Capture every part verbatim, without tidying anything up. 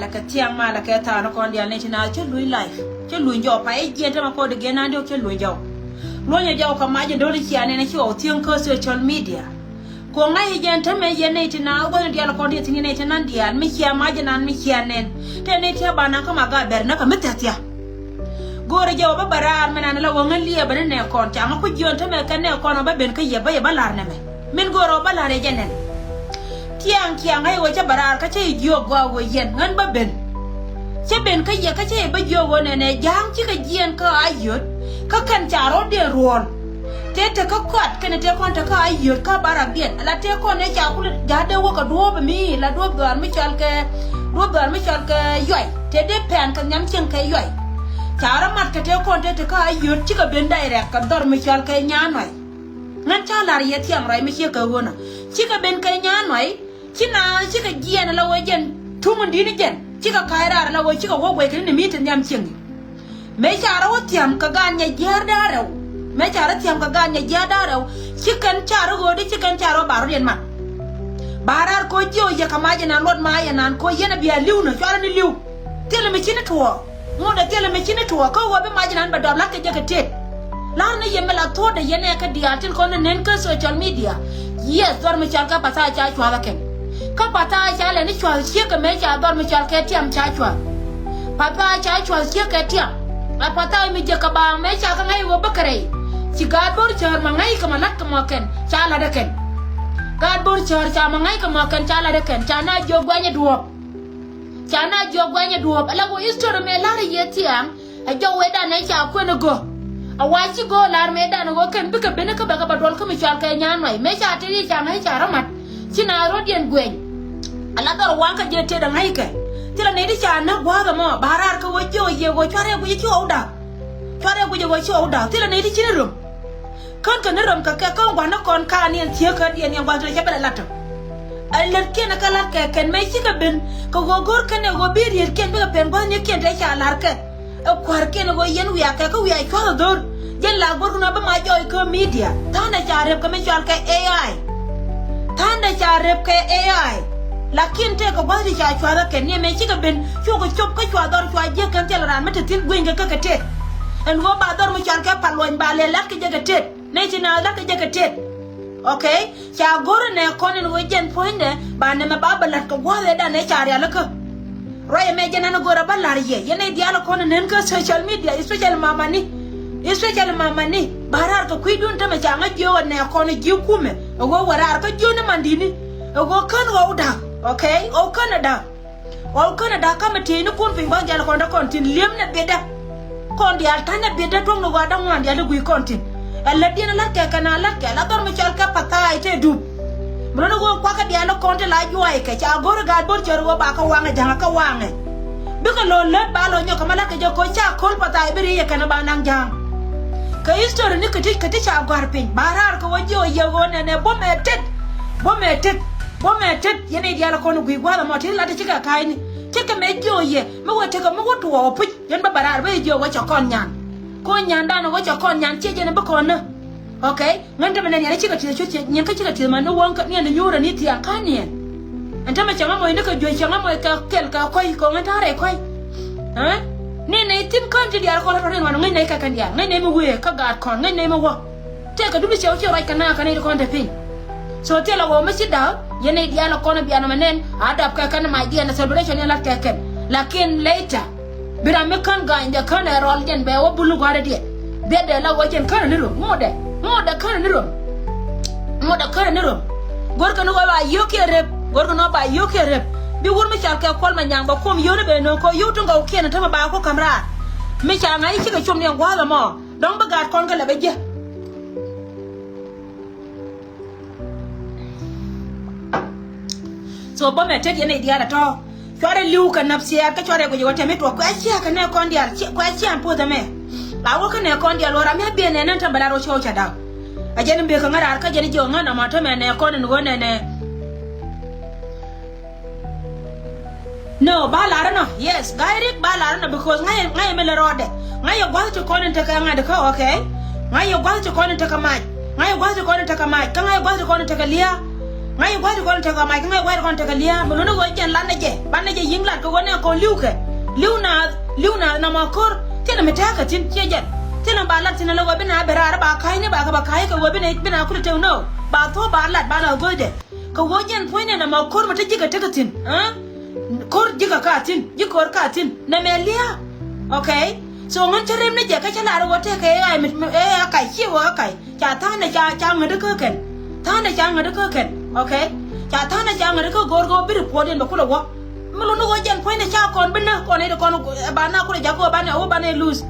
Lɛ kɛ thiaŋ ma lɛ kɛ thaak ni kɔn diaal ni ti na cä luny live. Cä luny jɔw pa i̱ jiɛn tämɛ kɔn di gɛn naan diɔk cä luny jɔw. Luɔnyɛ jɔw kɛ mac in do̱li cia nɛn ci ɣɔw thiäŋ kä social media. Kɛ ɣöö ŋa̱c i̱ jɛn tämɛ yɛn nɛy ti na gua̱thni diaal kɔn ti thi̱n yɛn nɛy ti nan diaal mi cia mac in naan mi cia nɛn. Tɛ nɛy ti a ba naŋ kä ma gaat bɛr näkä mi thia̱thia̱. Go̱o̱rɛ jɛ wä bä bɛ raar mi naan la wä ŋän liɛɛbä ni nɛ kɔn ca ŋä ku jiɔn tämɛ kɛ nɛ kɔn wä bä ben kä yɛ bä yɛ bä la̱r nɛmɛ. Min go̱o̱rɛ wä bä la̱r yɛ jɛ nɛn. Tiaŋ kiaŋ ɣäc wä cä bɛ raar kä cä yɛ jiök gɔaa wä yɛn ŋän bä ben. Cä ben kä yɛ kä cä yɛ bä jiök wä nɛnɛ ja̱a̱ŋ cikɛ jiɛɛn kä a yöt kä kɛn ca rɔ̱diɛn ruɔ̱ɔ̱l. Tëë te kä kɔat kɛnɛ tëë kɔn te kä a yöt kä ba rabiɛn ala tëë kɔn ëë ca kulɛ ja̱a̱dɛ wä kɛ duɔ̱ɔ̱p mi la duɔ̱ɔ̱p dhɔaar mi cɔal kɛ duɔ̱ɔ̱p dhɔaar mi cɔal kɛ yuay. Tëë dee pɛn kɛ nhiam cieŋ kɛ yuay. Ca rɔ mat kɛ tëë kɔn tëë te kä a yöt cikɛ ben direct kɛ dhɔr mi cɔal kɛ nyan nuay. Ŋän ca la̱r yɛ thiaŋ ruac mi ciek kɛ ɣöönä cikɛ ben kɛ nyan nuay. Ci na cikɛ jiɛɛn ala wee jɛn tuŋ in di̱t ni jɛn cikɛ ka̱c raar ala wee cikɛ wä guɛc kɛ ni ni mi te nhiam cieŋ. Mëë ca rɔ wä thiam kɛ gaat nyɛ jiäär da̱a̱ rɛw. Mëë ca rɔ thiam kɛ gaat nyɛ jiäär da̱a̱ rɛw. Ci kɛn ca rɔ ɣöödi ci kɛn ca rɔ ba rɔ̱diɛn mat. Ba raar koc jiɛ wä yɛ kɛ mac yɛ naan luɔt mac yɛ naan koc yɛn a bia li̱w nä cuarɛ ni li̱w. Thilɛ mi ci ni tuɔɔk. Ŋot ɛ thilɛ mi ci ni tuɔɔk kä ɣöö bi mac yɛ naan bɛ dɔp la̱t kɛ jɛ kɛ tet. La̱r ni yɛ mi la thuɔ̱ɔ̱dɛ yɛn ɛ kä diaal tin kɔn ni nen kä social media. Yes, dhɔr mi cɔal kɛ pathaya ca cua̱th ɛ kɛn. Kä pathaya ca lɛ ni cua̱th ciek kɛ mëë ca dhɔr mi cɔal kɛ tiam ca cua̱th. Pathaya ca cua̱th ciek kɛ tiam. Ɛ pathaya mi jiɛ kɛ baaŋ mëë ca kɛ ŋäc ɣöö bä kɛ rɛy. Ci gaat bo̱r cäär ma ŋäc kɛ ma la̱t kɛ mɔ kɛn ca la̱t ɛ kɛn. Gaat bo̱r cäär ca ma ŋäc kɛ mɔ kɛn ca la̱t ɛ kɛn ca na jiök guanyɛ duɔ̱ɔ̱p. Ca na jiök guanyɛ duɔ̱ɔ̱p ala ɣöö history mëë la̱r yɛ thiaŋ. Ɛ jɔw wecdan ɛ ca kuën ɛ gö. A wa ci gö lar mëëdan ɛ ɣöö kɛn bikɛ ben kä bɛ kɛ bɛ duɔl kä mi cɔal kɛ nyan nuay mëë ca tëë ca ŋäc ca rɔ mat. Ci na rɔ̱diɛn guɛny. Ala dhɔr waŋ kä jɛ tëë dɛ ŋäckɛ. Thilɛ nɛy ti ca näk gua̱a̱th ɛmɔ ba raar kä ɣöö jiök ɛ yɛ ɣöö cuarɛ guic ɛ ci ɣɔw da̱k. Cuarɛ guic ɛ ɣöö ci ɣɔw da̱k thilɛ nɛy ti ci ni röm. Kän kɛ ni röm kɛ kɛ kä gua̱n ni kɔn ka ni ɛn thiek kä diɛn yɛn gua̱n thilɛ cɛ bɛ lɛ la̱t tɔ. Ɛ lät kiɛn kä la̱t kɛ kɛn mëë cikɛ ben kɛ ɣöö go̱r kɛn ɛ ɣöö bi riet kiɛn bikɛ pɛn gua̱thnikiɛn te ca la̱r kɛ. Ɛ kua̱r kiɛn ɣöö yɛn wiaa kɛ kä wiaa cua̱th ɛ dho̱r. Jɛn la go̱r kɛ nɔ bi ma jɔɔc kä media tha̱a̱ndɛ ca rep kɛ mi cɔal kɛ A I. Tha̱a̱ndɛ ca rep kɛ A I. Lakin tëëkɛ gua̱th ti ca cua̱th ɛ kɛn ni ɛmɛ cikɛ ben cukɛ cop kä cua dhɔr cua jiäk kɛn thil raan mi te thi̱n gui̱ny kɛ kä kɛ tëët. Ɛn ɣöö ba dhɔr mi cɔal kɛ pal luɔny ba lɛ la̱t kɛ jɛ kɛ tëët. Nɛy ti naath la̱t kɛ jɛ kɛ tëët. Okay. Ca go̱r nɛ kɔn in ɣöö jɛn puɔ̱nydɛ ba nɛmɛ ba bɛ la̱t kɛ gua̱a̱th ëëdan ëë ca rialikä. Ruac ɛmɛ jɛn ɛn go̱r ɛ bä la̱r yɛ yɛn nɛy diaal kɔn in nen kä social media, especially mamani. Especially mamani ba raar kɛ kui̱dun tämɛ ca ŋäc jiöök ɛ nɛ kɔn ji̱ kumɛ. Ɛ ɣöö wä raar kä jiöök ni mandini. Ɛ ɣöö kän ɣɔw da̱k. Okay. Ɣɔw kän ɛ da̱k. Ɣɔw känɛ da̱k kä mi tieynikun piny gua̱th diaal kɔn te kɔn tin li̱em nɛ biɛtdä. Kɔn diaal ta̱nɛ biɛtdä tuɔ̱ŋ ni ɣɔaa da̱ŋ ŋuan diaal i̱ gui̱c kɔn tin. Ɛ lätdiɛn ɛ la̱t kɛ kɛn a la̱t kɛ la dhɔr mi cɔal kɛ pathaya te dup. Mi lotni ɣöö kuakä diaal kɔn te la juaac kɛ ca go̱r i̱ gaat bo̱r cär ɣöö ba kä waŋɛ ja̱ŋä kä waŋɛ. Bikɛ lo̱l lät ba lɔ nyɔk kɛ mi la̱t kɛ jɛ koc ca ko̱l pathaya bi riey ɛ kɛn ɛ ba naŋ ja̱ŋ. Kɛ history ni kɛ ti kɛ ti ca gɔ̱a̱r piny ba raar kɛ wä jiɛ wä yɛ ɣöö nɛnɛ buɔ̱mɛ tet. Buɔ̱mɛ tet. Buɔ̱mɛ tet yɛn i̱ diaal kɔn i̱ gui̱i̱k gua̱a̱th ɛmɔ ti lat i̱ cikɛ ka̱a̱cni. Cikɛ mɛ jiöö yɛ mi wä tekɛ mi wä tuɔɔk puc yɛn bä bɛ raar bä i̱ jiöö wä cɛ kɔn nyan. Kɔn nyandan wä cɛ kɔn nyan ciɛ jɛn i̱ bi kɔn nä. Okay. Ŋän te mɛ nɛn yɛn i̱ cikɛ tieth cuth ciɛ nyin kä cikɛ tieth mɛ ni wäŋ kä niɛn i̱ nyuurɛ ni thiaŋ ka̱n niɛn. Ɛn te mɛ cɛ ŋä mɔc ni kɛ juec cɛ ŋä mɔc kɛ kɛl kɛ kɔ̱c kɛ ŋän ta̱a̱ rɛy kɔ̱c. Ɛ ni nɛy thi̱n kään ti diaal kɔn rɔ̱ rɔ̱ rin wan ŋäc nɛy kɛ kɛn diaal ŋäc nɛy mi wëë kä gaat kɔn ŋäc nɛy mi wä. Tëëkɛ duŋni cɛ wä ci ruac kɛ naath kɛ nɛy ti kɔn te piny. So thilɛ ɣɔw mi ci da̱k yɛn nɛy diaal kɔn bianɔ mɛ nɛn a dap kɛ kɛn mac diɛn ɛ celebration yɛn lat kɛ kɛn. Lakin later bi ram mi kän ga̱a̱ny dɛ kän ɛ rɔl jɛn bɛ wä bul ni gua̱a̱r dɛ diɛn. Biɛt dɛ la wä jɛn kän ni rom ŋot dɛ ŋot dɛ kän ni rom. Ŋot dɛ kän ni rom. Go̱rkɛ ni wä ba yio̱k kiɛ rep go̱rkɛ ni wä ba yio̱k kiɛ rep. Bi wur mi cal kɛ kuɔl ma nyaŋ bɛ kuɔm yio̱k ni bɛ no̱o̱ŋ kɔ yio̱k ti gɔw kiɛn ni tämɛ ba ku ka̱m raar. Mi ca ŋa̱c cikɛ com ni ɛn gua̱a̱th ɛmɔ. Dɔ̱ŋ bi gaat kɔn kɛ lɛ bɛ jiɛ. So bä mɛ tet yɛn i̱ diaal ɛ tɔ̱. Cuarɛ li̱w kɛ nafsiat kä cuarɛ guic ɛ wä tɛm i̱ tuɔɔk kuɛ ciɛ kɛ nɛ kɔn diaal kuɛ ciɛ ɛn puɔth ɛmɛ. La wä kä nɛ kɔn diaal wä ram mi a biɛ nɛ nɛn tɛm bɛ la rɔ cɔw cɛ da̱k. A jɛn in bek kɛ ŋä raar kä jɛn in jiɛ ɣän ama tɔ̱ mɛ nɛ kɔn in ɣöö nɛnɛ. No ba lar inɔ yes ga̱a̱c rik ba lar inɔ because ŋa̱c ŋa̱c mi lɛ rɔɔdɛ. Ŋa̱c yɛ gua̱th ti kɔn in tekɛ ŋa̱t kä okay. Ŋa̱c yɛ gua̱th ti kɔn in tekɛ mac ŋa̱c yɛ gua̱th ti kɔn in tekɛ mac kä ŋa̱c yɛ gua̱th ti kɔn in tekɛ lia̱a̱. Ŋa̱c gua̱a̱th ti kɔn tekɛ mac, ŋa̱c gua̱a̱th ti kɔn tekɛ lia̱a̱. Mi luni ɣöö jɛn lat ni jɛ, bat ni jɛ yi̱ŋ lat kɛ ɣöö nɛ kɔn li̱w kɛ. Li̱w naath, li̱w naath nɔmɔ ko̱r. Thilɛ mi tääkä thi̱n, ciɛ jɛn. Thilɛ ba lat thi̱n ala ɣöö bi na ben raar ba ka̱cni ba kɛ ba ka̱c kɛ ɣöö bi na, bi na kulɛ tek nɔ. Ba thuɔ̱k ba lat ba la göthdɛ. Kɛ ɣöö jɛn puɔ̱nydɛ nɔmɔ ko̱r mi te ji̱ kɛ tekɛ thi̱n. Aa? Ko̱r ji̱ kɛ ka thi̱n, ji̱ ko̱r ka thi̱n. Nɛmɛ lia̱a̱. Okay? So ŋän cä rem ni jɛ kä cä lar ɣöö tekɛ ɛ ɣa̱c mi, mi, ɛ ɣa̱c kac, ciɛ ɣöö ɣa̱c kac. Ca tha̱a̱ŋdɛ ca, ca ŋätdä kä kɛn. Tha̱a̱ŋdɛ ca ŋätdä kä kɛn. Okay? Ca tha̱a̱ŋdɛ ca ŋätdä kä go̱o̱r kɛ ɣöö bi report in bɛ kulɛ wä. Mi luni ɣöö jɛn puɔ̱nydɛ ca kɔn bi näk kɔn i̱ ti kɔn ba na kulɛ jakä ɣöö banɛ, ɣöö banɛ lose.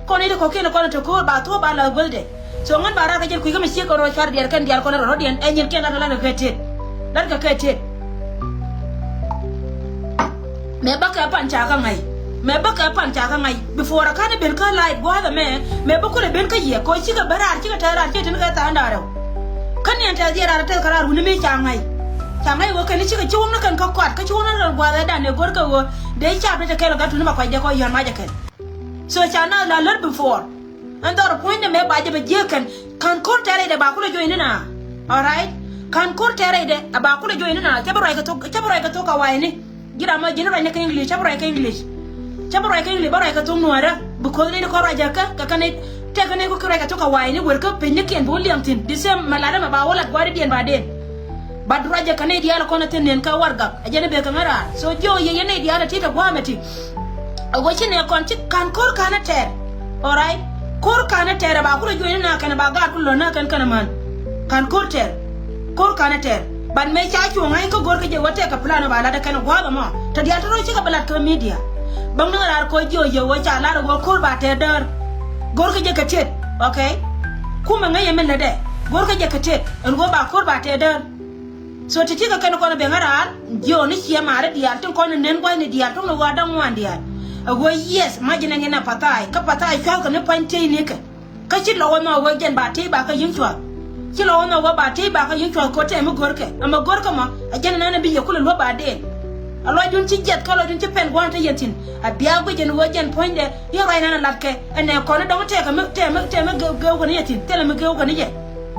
Kɔn i̱ ti kɔ̱kiɛn kɔn ti ko̱o̱r ba thuɔ̱k ba la guäthdɛ. So ŋän ba raar kä jɛn kui̱ kä mi ciek kɔn rɔ cuarɛ diɛɛr kɛn diaal kɔn rɔ rɔ diɛn ɛ nyin kɛn lat lat kɛ kɛ tet. Lat kɛ kɛ tet. Mëë bä kɛ pan ca kä ŋa̱c. Mëë bä kɛ pan ca kä ŋa̱c. Before a ka̱n i̱ ben kä live gua̱a̱th ɛmɛ. Mëë bä kulɛ ben kä yɛ kɛ ɣöö cikɛ ben raar cikɛ tɛth raar cikɛ tin kɛ tha̱a̱ŋ da̱a̱r rɛw. Kä niɛn tɛth yɛ raar tɛth kɛ raar wuni mi ca ŋa̱c. Ca ŋa̱c ɣöö kɛn i̱ cikɛ ci wäŋ ni kɛn kä kɔat kä ci wäŋ ni kɛn gua̱a̱th ɛ dan ëë go̱r kɛ ɣöö dee cap dee te kɛl ɛ gat tuni ba kuacdɛ kɔ yɔ̱a̱n mac ɛ kɛn. So ca naath la lät before. Ɛn dhɔr puɔ̱nydɛ mëë ba jɛ bɛ jiäk kɛn. Ka̱n ko̱r tɛɛrɛ idɛ ba kulɛ join ni na. Alright. Ka̱n ko̱r tɛɛrɛ idɛ a ba kulɛ join ni na. Cä bi ruac kɛ thok, cä bi ruac kɛ thok kɛ wa̱i̱ni. Ji̱n ram mɔ ji̱n ruac ni kä English, cä bi ruac kɛ English. Cä bi ruac kɛ English, bä ruac kɛ thok nuäärä. Because ni ni kɔn ruac jɛ kä, kɛ kɛ ni tɛk kɛ ni ku ki ruac kɛ thok kɛ wa̱i̱ni wër kä piny ni kiɛn bi wä liɛŋ thi̱n. Di same mɛ lat ɛmɛ ba wä lat gua̱a̱r idiɛn ba den. But ruacɛ kɛ nɛy diaal kɔn a thi̱n nɛn kä warɛgak. A jɛn a bek kɛ ŋäraar. So jiɔ yɛ yɛn nɛy diaal a ti te gua̱a̱mɛ ti. A ɣöö ci nɛ kɔn ci ka̱n ko̱r ka̱n a tɛɛr. Alright. Ko̱r ka̱n a tɛɛr a ba kulɛ juɔ̱cni na kɛn a ba gaat ku lo̱n na kɛn kɛn a män. Ka̱n ko̱r tɛɛr. Ko̱r ka̱n a tɛɛr. But mëë ca cuɔ̱ŋ ŋa̱c kä go̱r kä jɛ wä tɛk kɛ plan a ba lat a kɛn a gua̱a̱th ɛmɔ. Te diaal te rɔ cikɛ bɛ lat kä media. Bäŋ ni ŋäraar kɔ jiɔ yɛ wä ca lar a wä ko̱r ba tɛɛr däär. Go̱r kä jɛ kɛ tet. Okay. Kumɛ ŋäc yɛ min lätdɛ. Go̱r kä jɛ kɛ tet. Ɛn wä ba ko̱r ba tɛɛr däär. So ti ti kɛ kɛn kɔn ben ŋäraar jiɔ ni ciɛ mari diaal tin kɔn ni nen gua̱thni diaal tin ni ɣɔaa da̱ŋ ŋuan diaal. A ɣöö yes mac ji̱n ɛn yɛn a pa̱tha̱a̱y kä pa̱tha̱a̱y cua̱thkɛ ni pa̱ny tëënikɛ. Kä ci lɔ wä nhɔk ɣöö jɛn ba tëë ba kä yi̱ŋ cua̱th. Ci lɔ wä nhɔk ɣöö ba tëë ba kä yi̱ŋ cua̱th kɛ ɣöö tɛm mi görkɛ ɛmɛ görkɛ mɔ. A jɛn ɛn ɛn a bi yɛ kulɛ luäk ba deen. A lɔcdun ci jiɛth kä lɔcdun ci pɛn gua̱a̱n te yɛ thi̱n. A bia guic ɛn ɣöö jɛn puɔ̱nydɛ yɛ ruac nan a latkɛ ɛnɛ kɔn ni dɔ̱ŋ tɛɛkɛ mi tɛɛ mi tɛɛ mi geu geu kɛ ni yɛ thi̱n thilɛ mi geu kɛ ni yɛ.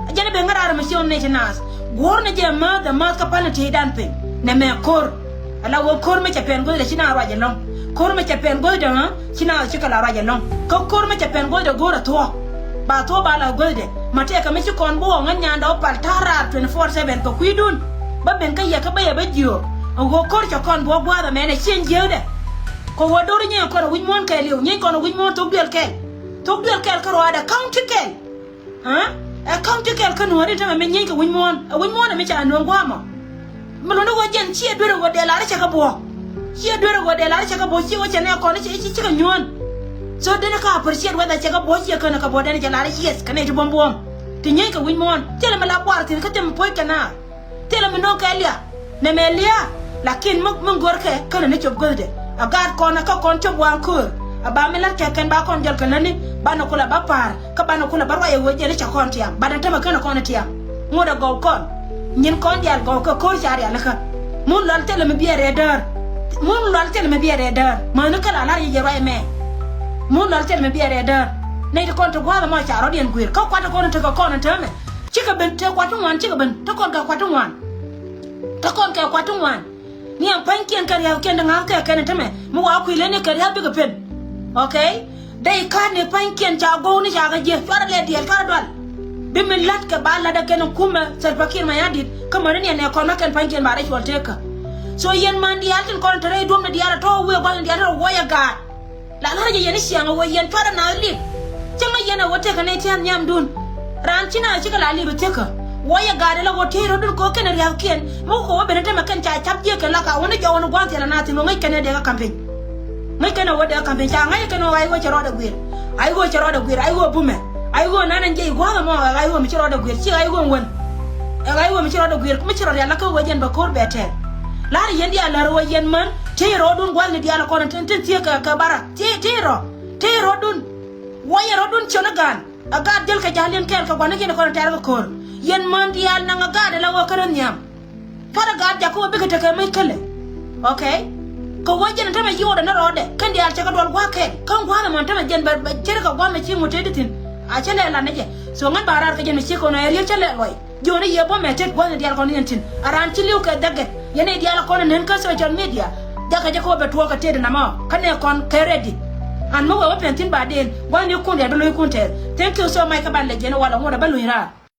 A jɛn a ben ŋäraar ɛmɛ ciɛ ɣän nɛy ti naath. Guɔ̱r ni jɛ määth ɛ määth kä päl ni tëëdan piny. Nɛmɛ ko̱r. Ala wä ko̱r mi cɛ pɛn guäthdɛ ci naath ruac ɛlɔ̱ŋ. Ko̱r mi cɛ pɛn guäthdɛ ɣä ci naath cikɛ la ruac ɛlɔ̱ŋ. Kä ko̱r mi cɛ pɛn guäthdɛ go̱o̱r ɛ thuɔ̱k. Ba thuɔ̱k ba la guäthdɛ. Ma tɛkɛ mi ci kɔn bi wä ŋän nyandɛ wä pal ta̱a̱ raar twenty four seven kɛ kui̱dun. Bä ben kä yɛ kä bä yɛ bä jiöök. Ɛ ɣöö ko̱r cɛ kɔn bi wä gua̱a̱th ɛmɛnɛ ci ɛn jiääkdɛ. Kɛ ɣöö do̱r nyieeny kɔn ɛ wi̱c muɔ̱ɔ̱n kɛɛliw nyieeny kɔn ɛ wi̱c muɔ̱ɔ̱n thok duël kɛl. Thok duël kɛl kä ruaadɛ county kɛl. Ɛ county kɛl kä nuɔ̱ɔ̱ri tämɛ mi nyieeny kɛ wi̱c muɔ̱ɔ̱n ɛ wi̱c muɔ̱ɔ̱n ɛ mi ca nööŋ gua̱a̱mɔ. Mi luni ɣöö jɛn ciɛ duer ɛ ɣöö dee lar cɛ kɛ buɔ̱ɔ̱k. Ciɛ duer ɛ ɣöö dee lar cɛ kɛ buɔ̱ɔ̱k ciɛ ɣöö cɛ nɛ kɔn ci ci kɛ nyuɔ̱ɔ̱n. So denɛ ka appreciate whether cɛ kɛ buɔ̱ɔ̱k ciɛ känɛ kɛ buɔ̱ɔ̱k denɛ cɛ lar yes kɛ nɛy ti buɔ̱m buɔ̱ɔ̱m. Ti nyieeny kɛ wi̱c muɔ̱ɔ̱n thilɛ mi la buar thi̱n kä thil mi puɔ̱c kɛ naath. Thilɛ mi no̱o̱ŋ kɛ liak. Nɛmɛ lia̱a̱. Lakin mi, mi görkɛ känɛ ni cop göthdɛ. A gaat kɔn a kä kɔn cop waŋ köör. A ba mi la̱t kɛ kɛn ba kɔn jɔl kɛ lätni banɛ kulɛ ba pa̱a̱r. Kä banɛ kulɛ ba ruac ɛ ɣöö jɛn i̱ cɛ kɔn tiam banɛ tämɛ känɛ kɔn i̱ tiam. Ŋot ɛ gɔw kɔn. Nyin kɔn diaal gɔw kɛ ko̱r ca rialikä. Mun lual thilɛ mi biɛ rɛɛ däär. Mun lual thilɛ mi biɛ rɛɛ däär mäni kä la la̱r yɛ jɛ ruac ɛmɛ. Mun lual thilɛ mi biɛ rɛɛ däär. Nɛy ti kɔn ti gua̱a̱th ɛmɔ ca rɔ̱diɛn gui̱i̱r kä kuat ti kɔn ti kɛ kɔn in täämɛ. Cikɛ ben te kuat ti ŋuan cikɛ ben te kɔn kɛ kuat ti ŋuan. Te kɔn kɛ kuat ti ŋuan. Ni ɛn pa̱nykiɛn kɛ ria̱thkiɛn ti ŋa̱thkɛ kɛn in tämɛ mi wa kui̱ leni kɛ ria̱th bikɛ pen. Okay. Dee i̱ ka̱n ni pa̱nykiɛn ca go̱o̱k ni ca kɛ jiɛ cuarɛ lɛ diɛɛl cuarɛ dual. Bi mi la̱t kɛ ba la̱t ɛ kɛn in kumɛ Salva Kiir Mayardit kä mäni ni ɛn ɛ kɔn ma kɛn pa̱nykiɛn ba rɛy cuɔl tekä. So yɛn man diaal tin kɔn te rɛy duɔ̱mni diaal ɛ tɔ̱ wëë gua̱thni diaal te rɛ wuɔc ɛ gaat. La la̱rä jɛ yɛn i̱ ciaŋ ɛ ɣöö yɛn cuarɛ naath lik. Cäŋ ɛ yɛn ɛ ɣöö tekɛ nɛy tia̱a̱n nhiamdun. Raan ci naath cikɛ la lip ɛ thiekä. Wuɔcɛ gaatdɛ la ɣöö tiey rɔ̱dun kɛ ɣöö kɛnɛ ria̱thkiɛn mi wä kɛ ɣöö ben tämɛ kɛn ca ca̱p jiäkɛn la ka wä ni jɔwä ni gua̱a̱th thilɛ naath thi̱n ɣöö ŋäc kɛn ɛ dee kä campaign. Ŋäc kɛn ɛ ɣöö dee kä campaign ca ŋäc kɛn ɣöö ɣa̱c ɣöö cɛ rɔɔdɛ guiir. Ɣa̱c ɣöö cɛ rɔɔdɛ guiir ɣa̱c ɣöö bumɛ. Ɣa̱c ɣöö nanɛ jiɛc gua̱a̱th ɛmɔ ɣa̱c ɣöö mi ci rɔɔdɛ guiir ci ɣa̱c ɣöö wän. Ɛ ɣa̱c ɣöö mi ci rɔɔdɛ guiir mi ci rɔɔdɛ rial la kä ɣöö jɛn bɛ ko̱r bɛ tɛɛr. La̱rä yɛn diaal la̱rä ɣöö yɛn män tiey rɔɔdun gua̱thni diaal kɔn tin tin thiekä kɛ bara. Tiey tiey rɔ. Tëë rɔ̱dun. Wuɔyɛ rɔ̱dun ciöni ga̱a̱n. Ɛ gaat jäl kɛ ja̱l yɛn kɛɛl kɛ gua̱n ni yɛn kɔn tɛ̈r kɛ ko̱r. Yɛn män diaal naŋ ɛ gaat ɛ la ɣöö kärä nhiam. Cuarɛ gaat jakä ɣöö bikɛ tekɛ mec kälɛ. Okay. Kɛ ɣöö jɛn tämɛ yiëëwdɛ ni rɔɔdɛ kɛn diaal cɛ kɛ duɔl gua̱a̱k kɛɛl kän gua̱a̱th ɛmɔn tämɛ jɛn bɛ ceri kɛ gua̱a̱th mɛ ci ŋot tëëdi thi̱n. A cä lɛ lat ni jɛ. So ŋän ba raar kɛ jɛn mi ci kɔn ɛ riet cä lɛ luɔc. Jiɔni yɛ bä mɛ tet gua̱thni diaal kɔn yɛn thi̱n. A raan ci li̱w kɛ dhɛkɛ. Yɛn i̱ diaal kɔn ɛ nen kä social media. Dhɛkɛ jɛ kɛ wä bɛ tuɔɔk kɛ tet namɔ. Kä nɛ kɔn kɛ ready. An mi wee wä pɛn thi̱n ba den. Gua̱thni kun diaal bi lo̱ckun tɛth. Thank you so much kä ba lɛ jiɛn walɛ ŋuɔ̱t ɛ bä luny raar.